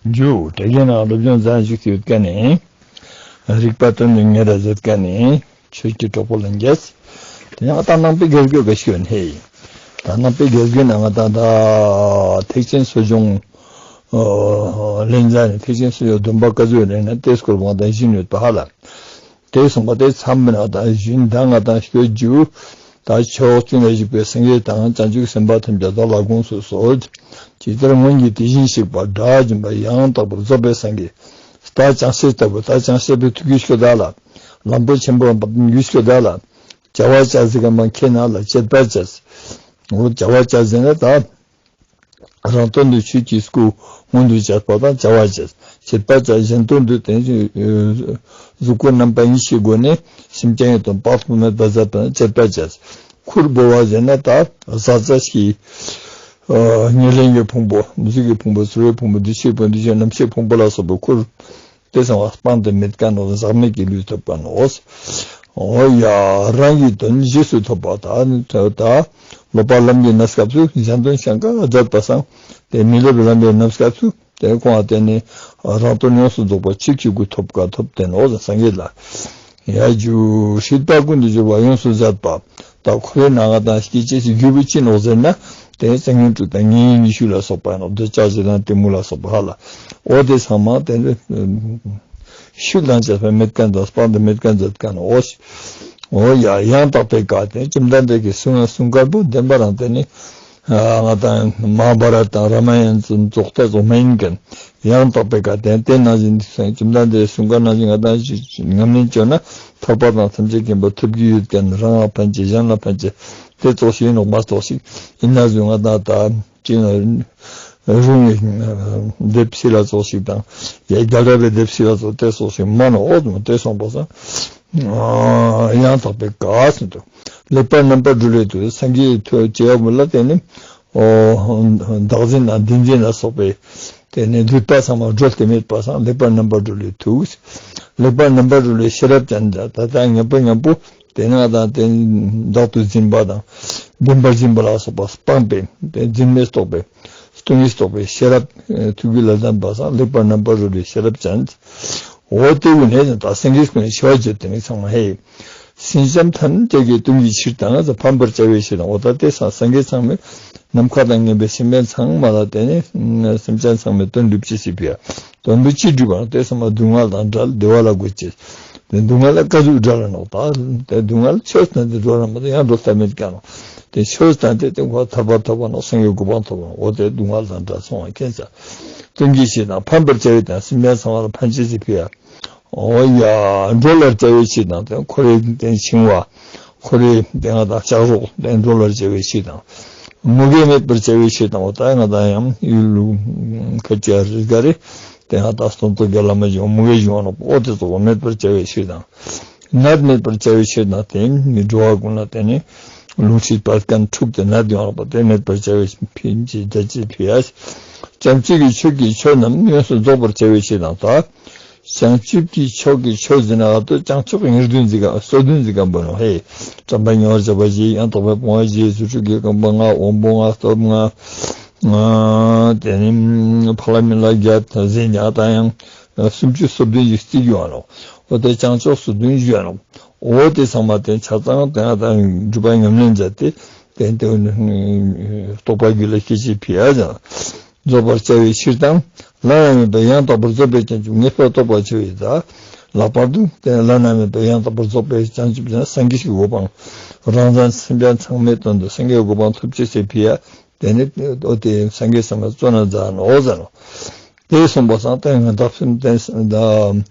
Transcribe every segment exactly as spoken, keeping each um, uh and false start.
འཇུ་དྲ་རྒྱའི་ནང་སློབ་སྦྱོང་མཛད་བཞུགས་ཏེ་ཡོད་མཁན་ནི། རིག་པ་དོན་དུ་ཉེ་ར་མཛད་མཁན་ནི། ཆོས་ཀྱི་གྲོགས་པོ་ལ་འགྱེད། དེ་ཡང་ད་ནང་པའི་དགེ་སྐོས་ག་ཤོད་ནས། ད་ནང་པའི་དགེ་སྐོས་ནང་ང་ད་ད་ཐེག་ཆེན་གསོ་སྦྱོང་ལེན་མཛད་ནས། ཐེག་ཆེན་གསོ་སྦྱོང་བདུན་པ་བཀའ་སྩལ་ལེན་ནས་དེ་སྐོར་བང་དང་བཞིན་ཡོད་པ་ཧ་ལ། དེ་གསུངས་པ་དེ་མཚམས་མི་ནག་དང་བཞིན་ད་ང་དང་སྐྱོད་རྒྱུ། ད་ཕྱོགས་བཅུ་ན་བཞུགས་པའི་སངས་རྒྱས་དང་བྱང་ཆུབ་སེམས་དཔའ་ཐམས་ཅད་བདག་ལ་དགོངས་སུ་གསོལ། ཇི་ལྟར་སྔོན་གྱི་དེ་བཞིན་གཤེགས་པ་དགྲ་བཅོམ་པ་ཡང་དག་པར་རྫོགས་པའི་སངས་རྒྱས། ད་ཅང་ཤེས་ལྟ་བུ་ད་ཅང་ཤེས་པའི་ཐུགས་ཀྱི་ཤོ་ད་ལ། ལམ་པོ་ཆེན་པོ་རྒྱུད་ཤོ་ད་ལ། བྱ་བ་བྱ་ཟིག་གམ་ཁྱེད་ན་ལ་དཔྱད་པ་བྱས། འོ་བྱ་བ་བྱ་ཟིན་ན་ད། རང་དོན་དུ་ཆོས་ཀྱི་སྐུ་མངོན་དུ་བྱས་པ་དང་བྱ་བ་བྱས། བྱེད་པ་བྱ་གཞན་དོན་དུ་དེ་གཟུགས་སྐུ་རྣམ་པ་གཉིས་ཀྱི་སྒོ་ནས་སེམས་ཅན་ཡོངས་དང་དཔག་ཏུ་མེད་པ་མཛད་པ་དང་བྱེད་པ་བྱས། ཁུར་བོར་བ་ཟེར་ན་ད་བཟའ་བཅའ་ཞིག་ཉེར་ལེན་གྱི་ཕུང་པོ། གཟུགས་ཀྱི་ཕུང་པོ། ཚོར་བའི་ཕུང་པོ། འདུ་ཤེས་ཕུང་པོ། འདུ་ཤེས་རྣམ་ཤེས་ཕུང་པོ་ལ་སོགས་པའི་ཁུར། དེ་ཚང་བ་སྤངས་ཏེ་མེད་མཁན་ནོ། ཟག་མེད་ཀྱི་ལུས་ཐོབ་མཁན་ནོ། འོ་ཡ། རང་གི་དོན་རྗེས་སུ་ཐོབ་པ་དང་། ད་སློབ་པ་ལམ་གྱི་གནས་སྐབས་སུ་གཞན་དོན་བྱེད་མཁན་མཛད་པ་སང་། དེ་མི་སློབ་ལམ་པའི་གནས་སྐབས་སུ་དེ་ཁོང་བ་དེ་ནི་རང་དོན་ཡོངས་སུ་རྫོགས་པ་ཆོས་ཀྱི་སྐུ་ཐོབ་ཀ་ཐོབ་དེ་ནོ། སངས་རྒྱས་ལ་ཡ་རྒྱུ་སྲིད་པ་ཀུན་ཏུ་སྦྱོར་བ་ཡོངས་སུ་ཟད་པ། ད་ཁོ་རའི་ནང་ང་དང་སྐྱེ་ཅེས་སུ་རྒྱུ་བུ་ཅི་ནོག་ཟེར་ན། དེ་ཙན་དན་དྲུག་དང་མངོན་ཡུལ་ཉི་ཤུ་ལ་སོགས་པ་ནོག། འདོད་ཆགས་ཞེ་སྡང་གཏི་མུག་ལ་སོགས་པ་ཧ་ལ། འོ་དེ་ཚང་མ་དེ་ནི་ཤུལ་དང་བཅས་པ་མེད་མཁན་དང་སྤངས་ཏེ་མེད་མཁན་མཛད་མཁན་ནོ། འོ་ཡ། ཡང་དག་པའི་བཀའ་དེ་བཅོམ་ལྡན་འདས་ཀྱིས་གསུང་གསུང་དཀར་པོ་བདེན་པ་རང་དེ་ནི། ང་དང་མ་ཧཱ་བྷ་ར་ཏ་དང་རཱ་མ་ཡན་ཙམ་རྫོགས་ཐད་རྫོགས་མ་ཡིན་མཁན། ཡང་དག་པའི་བཀའ་དེ་དེ་ནང་བཞིན་བཅོམ་ལྡན་འདས་གསུང་བཀའ་ནང་བཞིན་ང་དང་ཉམས་ལེན་བྱས་ན་ཐར་པ་དང་ཐམས་ཅད་མཁྱེན་པ་ཐོབ་ཀྱི་ཡོད་མཁན། རང་ལ་ཕན་ཆེ་གཞན་ལ་ཕན་ཆེ་དེ་ཙོགས་ཤིག་ཡིན་ནོག་མ་ཙོགས་ཤིག་ཡིན་ན་བཟོས་ང་དང་ད་ཅི་ན་རུང་བའི་སྡེབ་སྲིད་ལ་ཙོགས་ཤིག་དང་ཡ་རྒྱལ་རབས་པའི་སྡེབ་སྲིད་ལ་ཙོགས་དེ་ཙོགས་ཤིག་མ་ནོག། འོ་དེ་སོང་པ་སང་ཡང་དག་པའི་བཀའ་ཟེར་དུ་ལེགས་པར་རྣམ་པར་སྒྲུབ་ལས་དུ་སངས་རྒྱས་ཐོས་བྱེད་པ་ལ་བརྟེན་ནས། ཨོ། བདག་འཛིན་དང་བདེན་འཛིན་ལ་སོགས་པའི་དེ་ནི་སྡུད་པ་ཚང་མ་གྲོལ་ཏེ་མེད་པ་སང་ལེགས་པར་རྣམ་པར་སྒྲུབ་ལས་ཐུགས། ལེགས་པར་རྣམ་པར་སྒྲུབ་ལས་ཤེས་རབ་ཅན། ད་ལྟ་མཉམ་པོ་མཉམ་པོ་དེ་ན་དང་དེ་བདག་ཏུ་འཛིན་པ་དང་བདེན་པར་འཛིན་པ་ལ་སོགས་པ་སྤངས་པས་དེ་འཛིན་མེད་རྟོགས་པའི་སྟོང་ཉིད་རྟོགས་པའི་ཤེས་རབ་ཐུགས་རྒྱུད་ལ་ལྡན་པ་སང་ལེགས་པར་རྣམ་པར་སྒྲུབ་ལས་ཤེས་རབ་ཅན། འོ་དེ་བས་ནས་ད་སེང་གེ་ཀུན་ནས་ཆེ་བ་བརྗོད་དེ་ནི་ཚང་མ་ཧེ། སེམས་ཅན་ཐམས་ཅད་ཀྱི་དོན་གྱི་ཕྱིར་དང་ཕམ་པར་བྱ་བའི་ཕྱིར་དང་། འོ་ད་དེ་སང་སེང་གེ་ཚང་མས་ནམ་མཁའ་དང་མཉམ་པའི་སེམས་ཅན་ཚང་མ་ལ་དེ་ནི་སེམས་ཅན་ཚང་མའི་དོན་སྒྲུབ་ཅེས་ཟེར་བ་ཡ། དོན་དུ་ཅི་སྒྲུབ་པ་དེ་ཚང་མ་སྡུག་བསྔལ་དང་བྲལ་བདེ་བ་ལ་འགོད་ཅེས། དེ་སྡུག་བསྔལ་ལ་ཀ་ཟུག་བྲལ་ལ་ནོག། ད་དེ་སྡུག་བསྔལ་ཆོས་དང་དེ་འགྲོ་ར་མ་དེ་ཡང་འགྲོ་ས་མེད་ཀ་ནོག། དེ་ཆོས་དང་དེ་དེ་ཁོ་ཐར་པ་ཐོབ་པ་ནོག། སངས་རྒྱས་གོ་འཕང་ཐོབ་པ་ནོག། འོ་དེ་སྡུག་བསྔལ་དང་བྲལ་སོང་བ་མཁྱེན་ས། དོན་གྱི་ཕྱིར་དང་ཕམ་པར་བྱ་བའི་དང་སེམས་ཅན་ཚང་མ་ལ་ཕན་ཆེ་ཟེར་བ་ཡ། འོ་ཡ། འགྲོ་ལ་བྱ་བའི་ཕྱིར་དང་དེ་ཁོ་རའི་དེ་འཆིང་བ། ཁོ་རའི་དེ་ང་དང་ལྕགས་རོགས་དེ་འགྲོ་ལ་བྱ་བའི་ཕྱིར་དང་། མུ་གེ་མེད་པར་བྱ་བའི་ཕྱིར་དང་། འོ་ད་ང་དང་ཡང་ཡུལ་ལུ་ཁ་ཅིག་རི་ག་རེ་དེ་ང་དང་སྟོང་ཐོག་རྒྱ་ལ་མ་བྱུང་མུ་གེ་བྱུང་བ་ནོག། འོ་དེ་ཚོ་མེད་པར་བྱ་བའི་ཕྱིར་དང་། ནད་མེད་པར་བྱ་བའི་ཕྱིར་དང་། དེ་ནི་འགྲོ་བ་ཀུན་ལ་དེ་ནི་ལུང་ཁྲིད་པར་མཁན་འཁྲུགས་ཏེ་ནད་ཡོང་རོགས་པ་དེ་མེད་པར་བྱ་བའི་ཕྱིར་གྱི་བྱ་བྱེད་ཕི་ཡ། བྱང་ཆུབ་ཀྱི་ཆོས་ཀྱི་ཆོས་རྣམས་ཡོངས་སུ་རྫོགས་པར་བྱ་བའི་ཕྱིར་དང་། ད་བྱང་ཆུབ་ཀྱི་ཕྱོགས་ཀྱི་ཆོས་ཟེར་ན་ཨ་ཏོ་བྱང་ཕྱོགས་ཉེར་བདུན་ཟེར་ག་སོ་བདུན་ཟེར་ག་འབོད་ནོ་ཧེ། བྱམས་པ་མྱོང་བར་བྱ་བ་བཞི། ཡང་དག་པའི་སྤོང་བ་བཞི། རྫུ་འཕྲུལ་གྱི་རྐང་པ་ལྔ། དབང་པོ་ལྔ། སྟོབས་ལྔ། དེ་ནི་འཕགས་ལམ་ཡན་ལག་བརྒྱད་ཟེར་ཡང་ད་ཡང་སུམ་ཅུ་སོ་བདུན་ཞིག་བརྩི་རྒྱུ་ཨ་ནོ། འོ་དེ་བྱང་ཕྱོགས་སོ་བདུན་ཞུ་ཨ་ནོ། འོ་དེ་ཚང་མ་དེ་ཆ་ཚང་དེ་ང་ད་སྒྲུབ་པ་ཉམས་ལེན་མཛད་དེ་དེ་དེ་རྟོགས་པ་རྒྱུད་ལ་སྐྱེ་ཅེས་ཕི་ཡ་ཅང་། རྫོགས་པར་བྱ་བའི་ཕྱིར་དང་། བླ་ན་མེད་པའི་ཡང་དག་པར་རྫོགས་པའི་བྱང་ཆུབ་ངེས་པར་རྟོགས་པར་བྱ་བའི་ད། ལྷག་པར་དུ་དེ་བླ་ན་མེད་པའི་ཡང་དག་པར་རྫོགས་པའི་བྱང་ཆུབ་ཀྱང་སངས་རྒྱས་ཀྱི་གོ་འཕང་། རང་རང་སེམས་ཅན་ཚང་མའི་དོན་དུ་སངས་རྒྱས་གོ་འཕང་ཐོབ་ཅེས་ཟེར་ཕི་ཡ། དེ་ནི་ཨོ་དེ་སངས་རྒྱས་སམ་ལ་བརྩོན་ན་མཛད་ནོ་ཟེར་ནོ། དེ་གསུངས་པ་སང་དེ་ང་བདག་སེམས་བརྟན་ད།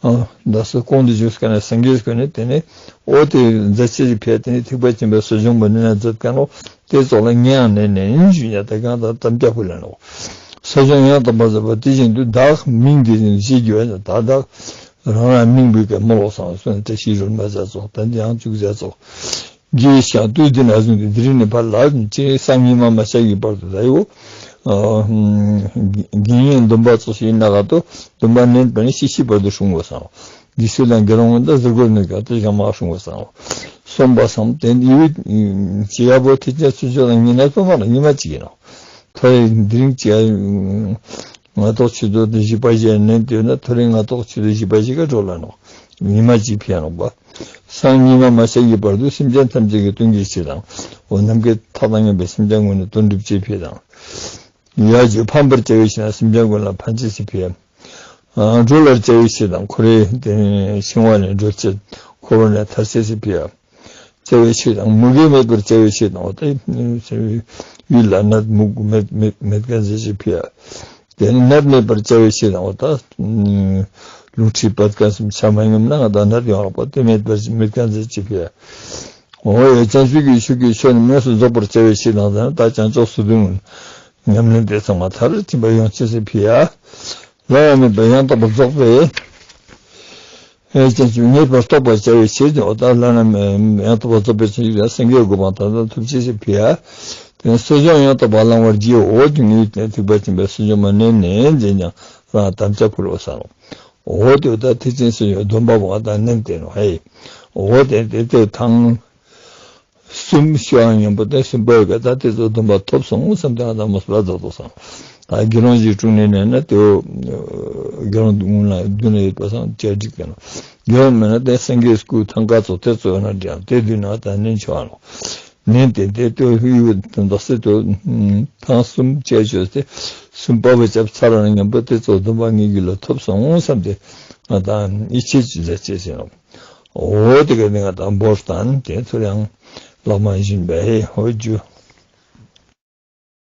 ཨ། བདག་སེམས་གོང་དུ་བཞུགས་ཀ་ནས་སངས་རྒྱས་ཀུན་ནས་དེ་ནས་ཨོ་དེ་མཛད་ཅེས་ཀྱི་ཕེ་དེ་ནས་ཐེག་པ་ཆེན་པོའི་གསོ་སྦྱོང་པོ་ནི་ན་མཛད་ཀ་ནོ། དེ་ཙོགས་ལ་ངས་ཡང་ནས་ནས་ཡིན་ཞུ་ཉ་དེ་གང་དང་དམ་བཅའ་ཕུལ་ལ་ནོ། གསོ་སྦྱོང་ཡང་དམ་པར་མཛད་པ་དེ་བཞིན་དུ་བདག་མིང་འདི་བཞིན་ཞེས་བརྗོད་ད་བདག་རང་རང་མིང་བོས་ཀ་མི་ལོག་སང་སོན་བཀྲ་ཤིས་སྒྲོལ་མ་མཛད་ཙོགས་དེ་འདི་ཡང་བཅུག་མཛད་ཙོགས། རྗེས་ཀྱང་དུས་འདི་ན་བཟུང་སྟེ་དེ་རིང་ནས་ཕར་ལ་ཅེས་སང་ཉི་མ་མ་ཤར་གྱི་བར་དུ་ད་ཡོ། དགེ་བསྙེན་སྡོམ་པ་ཙོགས་ཤིག་ན་ག་ཏོ་སྡོམ་པ་ནན་པ་ནི་ཤི་ཤི་བར་དུ་སྲུང་དགོས་སང་། དགེ་ཚུལ་དང་དགེ་སློང་དང་གཟུགས་སྒོ་ནས་ག་ཏོ་བཞག་མ་སྲུང་དགོས་སང་། སོམ་པ་སང་དེ་ཡི་ཅི་ཡ་བོ་ཐེ་ཅན་ཚུལ་ཆོས་དང་ཉི་ན་སོ་མ་ལ་ཉི་མ་ཅིག་ཡིན་ནོ། ཐོ་ཡི་དེ་རིང་ཅི་ཡ། སྔ་ཐོག་ཆུ་ཚོད་བཞི་པ་བཞི་ནས་བལྟས་ན་ཐོ་རེ་སྔ་ཐོག་ཆུ་ཚོད་བཞི་པ་བཞི་ག་འགྲོ་ལ་ནོག་ཉི་མ་གཅིག་ཕྱིན་ནོག་པ། སང་ཉི་མ་མ་ཤར་གྱི་བར་དུ་སེམས་ཅན་ཐམས་ཅད་ཀྱི་དོན་གྱི་ཕྱིར་དང་། འོ་ནམ་མཁའི་མཐའ་དང་མཉམ་པའི་སེམས་ཅན་ཀུན་ལ་དོན་སྒྲུབ་ཅེས་ཕྱིར་དང་། ཡར་རྒྱས་ཕམ་པར་བྱ་བའི་ཕྱིར་དང་སེམས་ཅན་ཀུན་ལ་ཕན་ཅེས་སི་ཕྱིར། འགྲོ་ལ་བྱ་བའི་ཕྱིར་དང་འཁོར་བའི་འཆིང་བ་ལས་སྒྲོལ་ཅེས། འཁོར་བ་ལས་ཐར་ཅེས་སི་ཕྱིར། བྱ་བའི་ཕྱིར་དང་མུ་གེ་མེད་པར་བྱ་བའི་ཕྱིར་དང་། འོ་ད་ཡུལ་ལ་ནད་མུག་མེད་མེད་མེད་མཁན་ཟེར་ཅེས་ཕྱིར། དེ་ནི་ནད་མེད་པར་བྱ་བའི་ཕྱིར་དང་། འོ་ད་རླུང་མཁྲིས་བད་ཀན་གསུམ་ཆ་མ་སྙོམས་ན་ང་དང་ནད་ཡོང་རོགས་པ་དེ་མེད་པར་མེད་མཁན་ཟེར་ཅེས་ཕྱིར། འོ་ཡ་བྱང་ཆུབ་ཀྱི་ཆོས་ཀྱི་ཆོས་ནི་ཉམས་སུ་རྫོགས་པར་བྱ་བའི་ཕྱིར་དང་། ད་ནི་ད་བྱང་ཕྱོགས་སུ་འདུག་ཉམས་ལེན་དེ་ཚང་མ་མཐར་ཕྱིན་པ་ཡོང་ཅེས་སི་ཕྱིར། བླ་ན་མེད་པའི་ཡང་དག་པར་རྫོགས་པའི། ཨེ་བྱང་ཆུབ་ངེས་པར་རྟོགས་པར་བྱ་བའི་ཕྱིར་དུ། འོ་ད་བླ་ན་མེད་ཡང་དག་པར་རྫོགས་པའི་བྱང་ཆུབ་ཀྱི་སངས་རྒྱས་གོ་འཕང་དང་ཐོབ་ཅེས་སི་ཕྱིར། དེ་ནས་བསོད་སྦྱོང་ཡང་དག་པ་བླང་བར་བགྱིའོ། ངས་ཐེག་པ་ཆེན་པོའི་བསོད་སྦྱོང་མ་ནན་ནན་མཛད་ཀྱང་རང་དམ་བཅའ་ཕུལ་བ་ས་ནོ། འོ་དེ་ད་ཐེག་ཆེན་བསོད་སྦྱོང་སྡོམ་པ་བ་དང་ནན་ཏེ་ནོ་ཧེ། འོ་དེ་དེ་དེ་ཐང་གསུམ་ཤོ་ཨང་མཉམ་པོ་དེ་གསུམ་པའི་ག་ད་དེ་ཚོ་སྡོམ་པ་ཐོབ་སོང་བསམ་སྟེ་ང་ད་མོས་པ་རྫོགས་སོང་། ད་དགེ་སློང་ཞིག་དྲུང་ནས་ནས་ན་དེ་འོ་དགེ་སློང་དུ་སྔོན་ལ་མདུན་ལ་ཡོད་པ་སང་བཅར་འགྲིག་ག་ན། དགེ་སློང་མེད་ན་དེ་སེང་གེ་སྐུ་ཐང་ཀ་ཚོ་དེ་ཚོ་ཡོད་ན་འདྲ་དེ་དུས་ན་ད་ནན་ཆོག་ཨ་ནོ། ནན་ཏན་ཏན་དུ་ཧུ་ཡུ་དང་དོ་སེ་དུ་ཐང་གསུམ་བཅས་བྱོས་ཏེ་གསུམ་པ་བུ་ཅབ་ཚ་ར་ན་མཉམ་པོ་དེ་ཚོ་སྡོམ་པ་ངེད་ཀྱི་ལ་ཐོབ་སོང་བསམ་སྟེ་ང་དང་ཡིད་ཆེས་ཅི་ལ་བྱེད་ཟིན་ནོ། འོ་དེ་ག་ནི་ང་དང་འབོར་དང་དེ་ཚོ་ཡང་ལག་མ་བཞིན་པའི་འོ་རྒྱུ།